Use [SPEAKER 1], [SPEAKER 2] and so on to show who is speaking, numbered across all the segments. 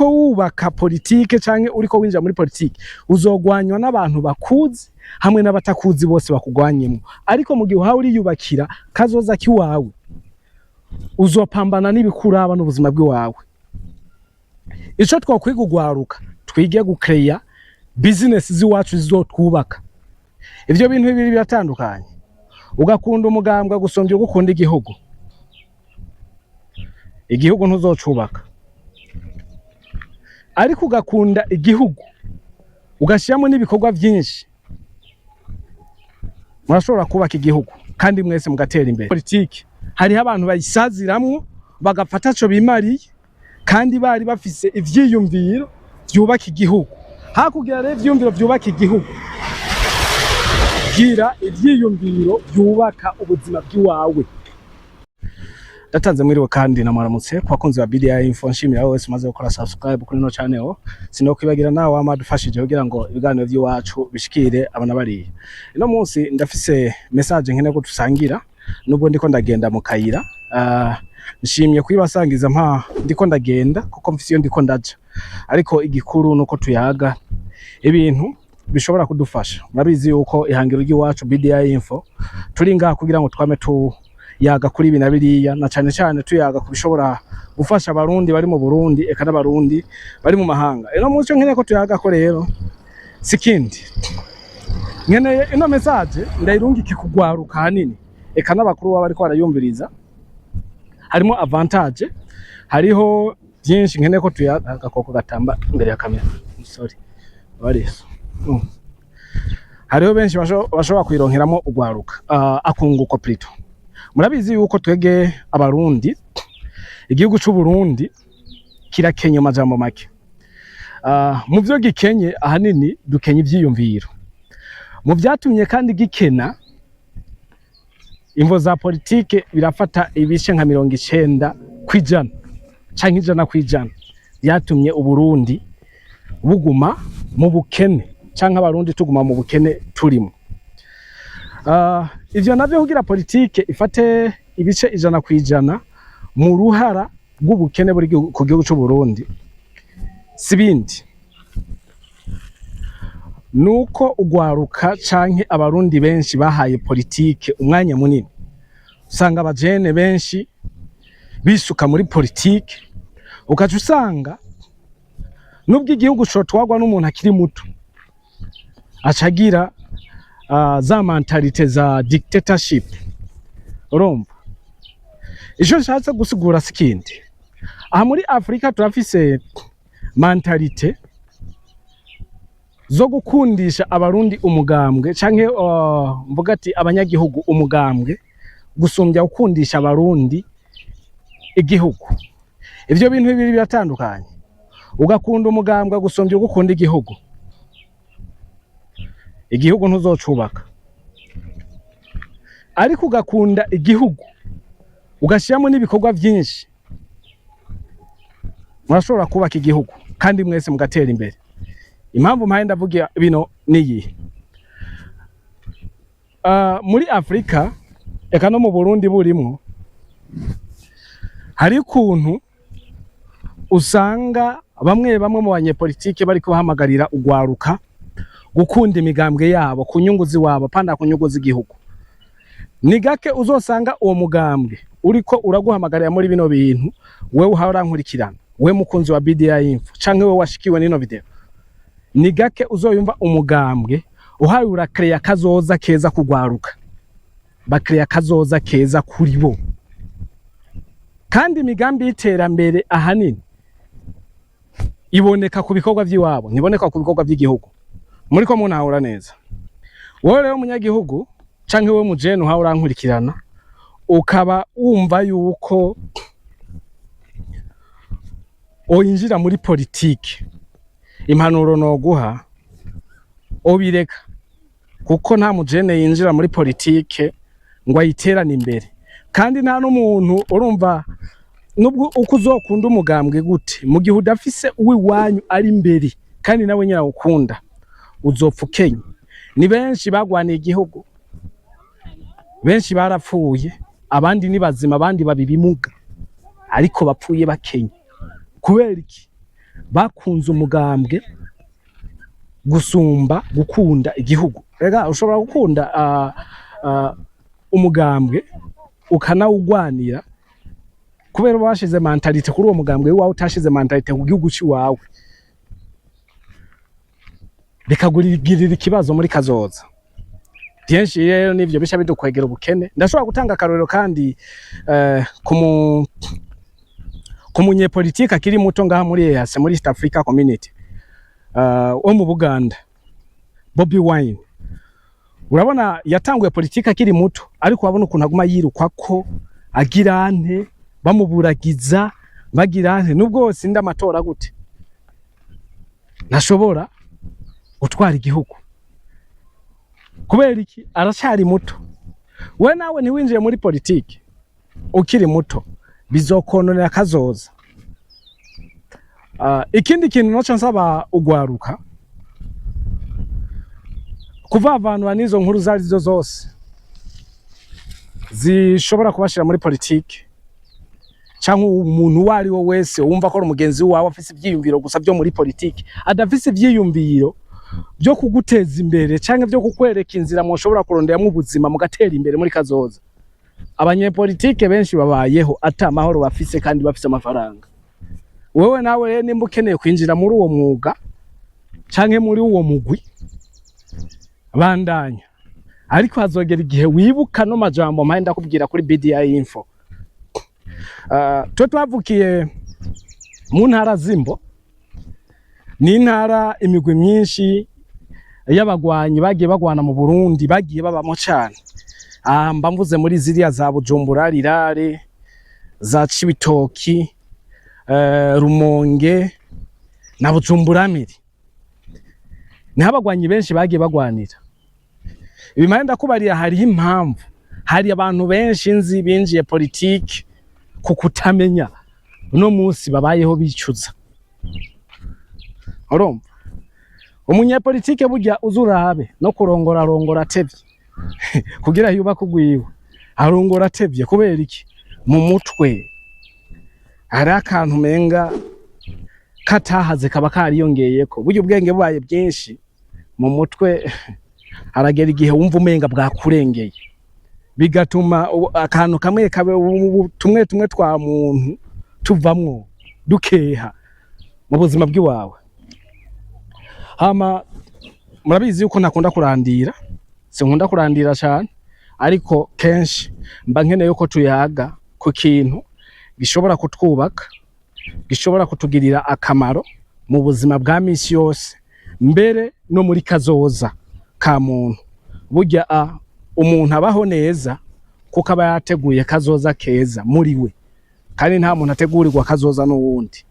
[SPEAKER 1] Uriko wubaka politike canke uriko winjira muri politike, uzogwanywa n'abantu bakuzi hamwe n'abatakuzi, bose bakugwanyemwo. Ariko mu gihe uhawe uriyubakira kazoza kiwawe, uzopambana n'ibikuraba n'ubuzima bw'iwawe. Ico twokwiga ugwaruka, twige gucreya business z'iwacu zizotwubaka. Ivyo bintu bibiri biratandukanye. Ugakunda umugambwe gusumbya ugukunda igihugu, igihugu ntuzocubaka. Ariko ugakunda igihugu, ugashyiramo n'ibikorwa byinshi, murashobora kubaka igihugu kandi mwese mugatera imbere. Politiki hariho abantu bayisaziramwo, bagapfa ataco bimariye kandi bari bafise ivyiyumviro vyubaka igihugu. Hakugira rero ivyiyumviro vyubaka igihugu, gira ivyiyumviro vyubaka ubuzima bw'iwawe. Ndatanze mwiriwe kandi namwaramutse ku bakunzi ba BDI Info. Nshimira wese umaze gukora subscribe kuri no channel. Sinokwibagira nawe wama dufashije kugira ngo ibiganiro by'iwacu bishikire abana bariya. Ino munsi ndafise message nkeneye ko dusangira, nubwo ndiko ndagenda mu kayira. Nshimye kuyibasangiza mpa ndiko ndagenda, kuko mfise iyo ndiko ndaja, ariko igikuru nuko tuyaga ibintu bishobora kudufasha. Murabizi yuko ihangiro ry'iwacu BDI Info, turi ngaha kugira ngo twame tu yaga kuri ibi na biriya, na cane cane tuyaga ku bishobora gufasha Abarundi bari mu Burundi, eka n'Abarundi bari mu mahanga. Ino munsi ico nkeneye ko tuyaga ko rero si kindi, nkeneye ino message ndayirungike kugwaruka hanini, eka n'abakuru baba bariko barayumviriza. Harimo avantage, hariho byinshi nkeneye ko tuyaga. Agakoko gatamba imbere ya kamera, sorry bariso. Hariho benshi bashobora kuyironkeramo ugwaruka, akunguko plutôt. Murabizi yuko twege Abarundi, igihugu c'u Burundi kirakenye. Mu majambo make, mu vyo gikenye ahanini dukenye ivyiyumviro. Mu vyatumye kandi gikena, imvo za politike birafata ibice nka 90% canke 100% vyatumye Uburundi buguma mu bukene, canke Abarundi tuguma mu bukene turimo. Ivyo navyo, kugira politike ifate ibice 100% mu ruhara rw'ubukene buri ku gihugu c'u Burundi, si bindi, nuko ugwaruka canke Abarundi benshi bahaye politike umwanya munini. Usanga abajene benshi bisuka muri politike, ukaca usanga nubwo igihugu cotwarwa n'umuntu akiri muto, acagira za mentalité za dictatorship. Urumva ico nshatse gusigura? Si kindi, aha muri Afrika turafise mentalité zo gukundisha Abarundi umugambwe, canke mvuga ati abanyagihugu umugambwe, gusumbya gukundisha Abarundi igihugu. Ivyo bintu bibiri biratandukanye. Ugakunda umugambwe gusumbya ugukunda igihugu, igihugu ntuzocubaka. Ariko ugakunda igihugu, ugashyiramo n'ibikorwa byinshi, murashobora kubaka igihugu kandi mwese mugatera imbere. Impamvu mpaye ndavuga bino niyi: muri Afrika, eka no mu Burundi burimwo, hari ukuntu usanga bamwe bamwe mu banyepolitike bariko bahamagarira ugwaruka gukunda imigambwe yabo ku nyungu ziwabo, panda ku nyungu z'igihugu. Ni gake uzosanga uwo mugambwe uriko uraguhamagarira muri bino bintu. Wewe uhawe urankurikirana, we mukunzi wa BDI Info, canke wewe washikiwe n'ino video, ni gake uzoyumva umugambwe uhawe urakereya kazoza keza kugwaruka, bakereya kazoza keza kuri bo. Kandi imigambi y'iterambere ahanini iboneka ku bikorwa vy'iwabo, ntiboneka ku bikorwa vy'igihugu. Muriko muntahura neza? Wowe rero munyagihugu, canke wowe mujene uhawe urankurikirana, ukaba wumva yuko oyinjira muri politike, impanuro noguha, obireka, kuko nta mujene yinjira muri politike ngo ayiterane imbere. Kandi nta n'umuntu, urumva, nubwo uko uzokunda umugambwe gute, mu gihe udafise uwiwanyu ari imbere kandi nawe nyine awukunda, uzopfa ukenye. Ni benshi bagwaniye igihugu, benshi barapfuye, abandi ni bazima, abandi baba ibimuga, ariko bapfuye bakenye. Kubera iki? Bakunze umugambwe gusumba gukunda igihugu. Rega ushobora gukunda umugambwe ukanawugwanira, kubera uba washize mentalité kuri uwo mugambwe wawe, utashize mentalité ku gihugu ciwawe, bikagurigirira ikibazo muri kazoza. Byinshi rero nivyo bisha bidukwegera ubukene. Ndashobora gutanga akarorero kandi ku munyepolitike akiri muto ngaha muri EAC, muri East Africa Community, wo mu Buganda, Bobi Wine. Urabona yatanguye politike akiri muto, ariko urabona ukuntu aguma yirukwa ko agira nte, bamuburagiza, bagira nte, nubwo sinda amatora gute ntashobora gutwara igihugu. Kubera iki? Aracyari muto. We nawe ntiwinjiye muri politike ukiri muto, bizokononera kazoza. Ikindi kintu naco nsaba ugwaruka, kuvavanura n'izo nkuru zari zo zose zishobora kubashira muri politike, canke umuntu uwo ari we wese wumva ko ari umugenzi wawe afise ivyiyumviro gusa vyo muri politike, adafise ivyiyumviro byo kuguteza imbere canke vyo kukwereka inzira mwoshobora kuronderamwo ubuzima mugatera imbere muri kazoza. Abanyepolitike benshi babayeho ata mahoro bafise kandi bafise amafaranga. Wewe nawe rero nimba ukeneye kwinjira muri uwo mwuga canke muri uwo mugwi, bandanya, ariko hazogera igihe wibuka no majambo mpaye ndakubwira kuri BDI Info. Twe twavukiye mu ntara z'Imbo, ni intara imigwi myinshi y'abagwanyi bagiye bagwana mu Burundi bagiye babamo cane. Ah, mba mvuze muri ziriya za Bujumbura Rirare, za Cibitoki, Rumonge na Bujumbura Miri, niho abagwanyi benshi bagiye bagwanira. Ibi mpaye ndakubariya hariho impamvu. Hari abantu benshi nzi binjiye politiki ku kutamenya, uno munsi babayeho bicuza. Urumva umunyepolitike burya uzurabe no kurongora, arongora atevye kugira yubake ugwiwe, arongora atevye. Kubera iki? Mu mutwe hari akantu umenga katahaze, kaba kariyongeyeko. Burya ubwenge bubaye bwinshi mu mutwe, haragera igihe wumva umenga bwakurengeye, bigatuma akantu kamwe kabe tumwe tumwe twa muntu tuvamwo dukeha mu buzima bw'iwawe. Hama murabizi yuko ntakunda kurandira, sinkunda kurandira cyane, ariko kenshi mba nkeneye yuko tuyaga ku kintu gishobora kutwubaka, gishobora kutugirira akamaro mu buzima bwa misi yose, mbere no muri kazoza ka muntu. Burya umuntu abaho neza kuko aba yateguye kazoza keza muri we, kandi nta muntu ategurirwa kazoza n'uwundi.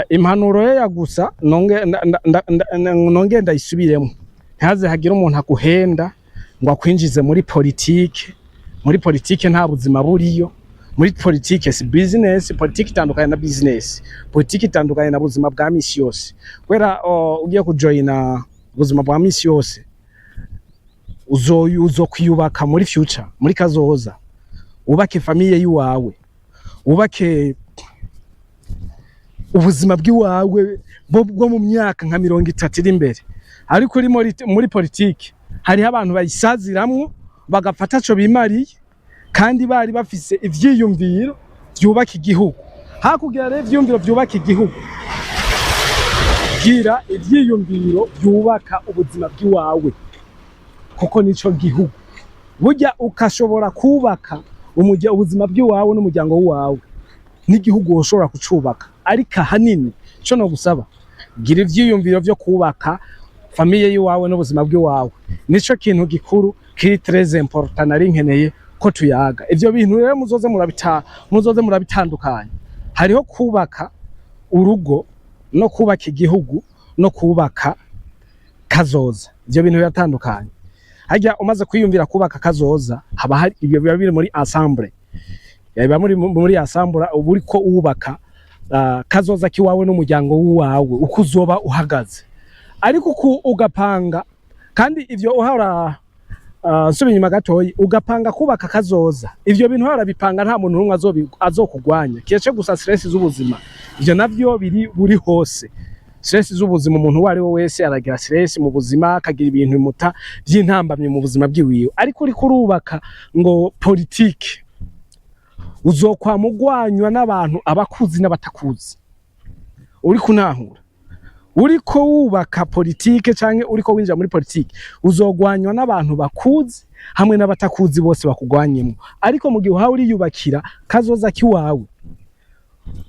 [SPEAKER 1] Impanuro ye ya gusa nonge ndayisubiremo: ntihaze hagire umuntu aguhenda ngo akwinjize muri politike. Muri politike nta buzima buriyo. Muri politike si business. Politike itandukanye na business, politike itandukanye na buzima bwa misi yose, kubera ugiye kujoyina ubuzima bwa misi yose, uzokwiyubaka muri future, muri kazoza, wubake famille yiwawe, wubake ubuzima bw'iwawe bwo mu myaka nka 30 iri imbere. Ariko uri muri politike, hariho abantu bayisaziramwo bagafata co bimariye kandi bari bafise ivyiyumviro vyubaka igihugu. Hakugira rero ivyiyumviro vyubaka igihugu, gira ivyiyumviro vyubaka ubuzima bw'iwawe, kuko nico gihugu. Burya ukashobora kubaka ubuzima bw'iwawe n'umuryango wawe, n'igihugu woshobora kucubaka. Ariko ahanini ico no gusaba, gira ivyiyumviro vyo kubaka famille y'iwawe n'ubuzima bw'iwawe. Nico kintu gikuru kiri très important nari nkeneye ko tuyaga. Ivyo bintu rero muzoze murabitandukanya. Hariho kubaka urugo no kubaka igihugu no kubaka kazoza. Ivyo bintu biratandukanye. Harya umaze kwiyumvira kubaka kazoza, haba hari ibyo biba biri muri ensemble, biba muri ensemble, uba uriko wubaka kazoza kiwawe n'umuryango wawe uko uzoba uhagaze. Ariko uku ugapanga kandi ivyo uhora Nsubiye inyuma gatoyi, ugapanga kubaka kazoza, ivyo bintu harabipanga, nta muntu n'umwe azokugwanya, kiretse gusa stress z'ubuzima. Ivyo navyo biri buri hose. Stress z'ubuzima, umuntu uwo ari we wese aragira stress mu buzima, akagira ibintu bimuta vy'intambamyi mu buzima bwiwiwe. Ariko uriko urubaka ngo politike, uzokwama ugwanywa n'abantu, abakuzi n'abatakuzi. Uri kunahura, uriko wubaka politike canke uriko winjira muri politike, uzogwanywa n'abantu bakuzi hamwe n'abatakuzi, bose bakugwanyemwo. Ariko mu gihe uhawe uriyubakira kazoza kiwawe,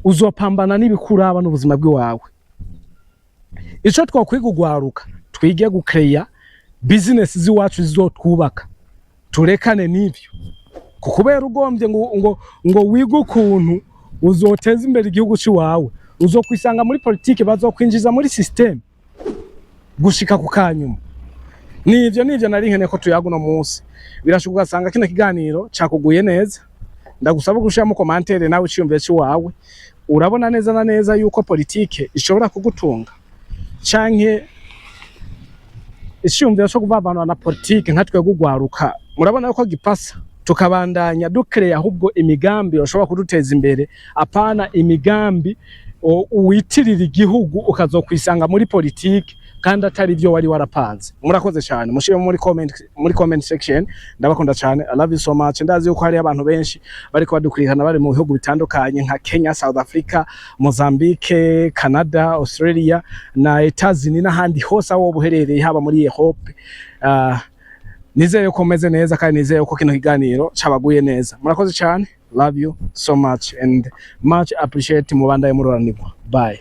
[SPEAKER 1] uzopambana n'ibikuraba n'ubuzima bw'iwawe. Ico twokwiga ugwaruka, twige gucreya business z'iwacu zizotwubaka, turekane n'ivyo. Kubera ugombye ngo wige ukuntu uzoteza imbere igihugu c'iwawe, uzokwisanga muri politike, bazokwinjiza muri système gushika ku kanyuma. Nivyo nari nkeneye ko tuyaga uno munsi. Birashoboka ugasanga kino kiganiro cakuguye neza. Ndagusaba gushiramo commentaire nawe iciyumviro c'iwawe. Urabona neza na neza yuko politike ishobora kugutunga, canke iciyumviro co kuvavanura na politike nka twebwe ugwaruka, murabona yuko gipasa tukabandanya dukereya ahubwo imigambi yoshobora kuduteza imbere, apana imigambi witirira igihugu ukazokwisanga muri politike kandi atari byo wari warapanze? Murakoze cyane. Mushire muri comment section. Ndabakunda cyane, I love you so much. Ndazi yuko hari abantu benshi bariko badukurikirana bari mu bihugu bitandukanye nka Kenya, South Africa, Mozambique, Canada, Australia na Etats-Unis n'ahandi hose aho woba uherereye, haba muri Europe. Nizeye ko meze neza kandi nizeye ko kino kiganiro cabaguye neza. Murakoze cyane, love you so much and much appreciate. Mubandaye muroranirwa. Bye.